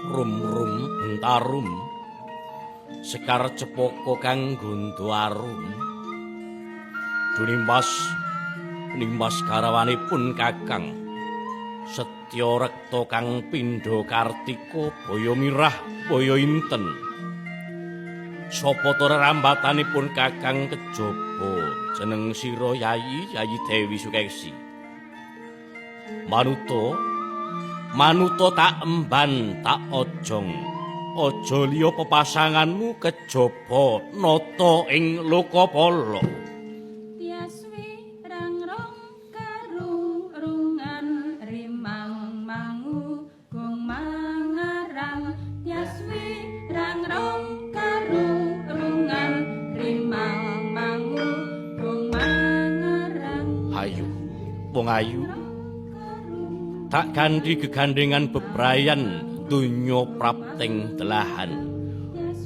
rum-rum bentarum. Sekar cepaka kang gondo arum. Dunimbas nimbas garawanipun Kakang Setya Rekta kang pindha kartika baya mirah baya inten. Sapa ta rerambatanipun Kakang kejaba jeneng sira Yayi Yayi Dewi Sukeksi. Manuta manuta tak emban tak ojong aja liya pepasanganmu kejaba nata ing Lokapala. Tiaswi rangrong karurungan rimang mangu gong mangarang. Tiaswi rangrong karurungan rimang mangu gong mangarang. Ayu wong ayu tak ganti gegandengan bebrayan donya prapting delahan.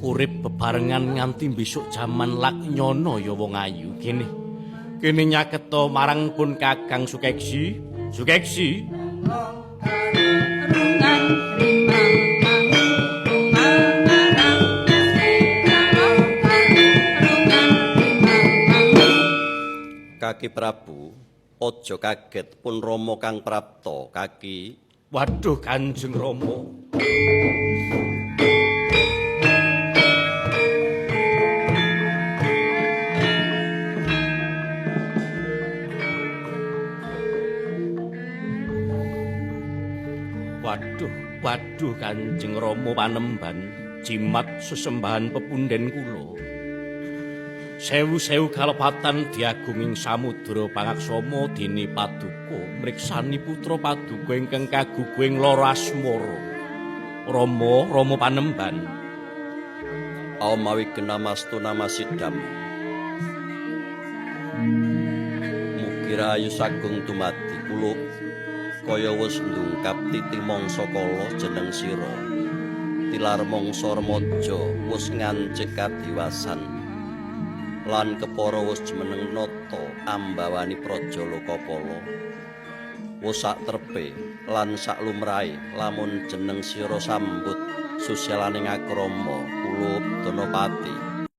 Urip bebarengan nganti besok jaman laknyono ya wong ayu. Kene kene nyaketa marang pun Kakang Sukeksi. Sukeksi Karurungan rimang mangu gong mangarang. Tiaswi rangrong karurungan rimang mangu. Kaki Prabu, aja kaget pun Rama kang prapta kaki. Waduh Kanjeng Rama. Waduh, waduh Kanjeng Rama panemban jimat sesembahan pepunden kula. Sewu-sewu kalepatan diagunging samudra pangaksama dene paduka mriksani putra paduka ingkang kaguguing lara asmara. Rama, Rama panemban. Amawi genamastu namasidam. Mugi rahayu sagung dumadi kula kaya wis ndungkap titi mangsa kala jeneng sira. Tilar mangsa remaja wis ngancik kadiwasan. Lan kepara wis jumeneng nata ambawani praja Lokapala. Wis sak trepe lan sak lumrahe lamun jeneng sira sambut susilaning akrama kula Danapati.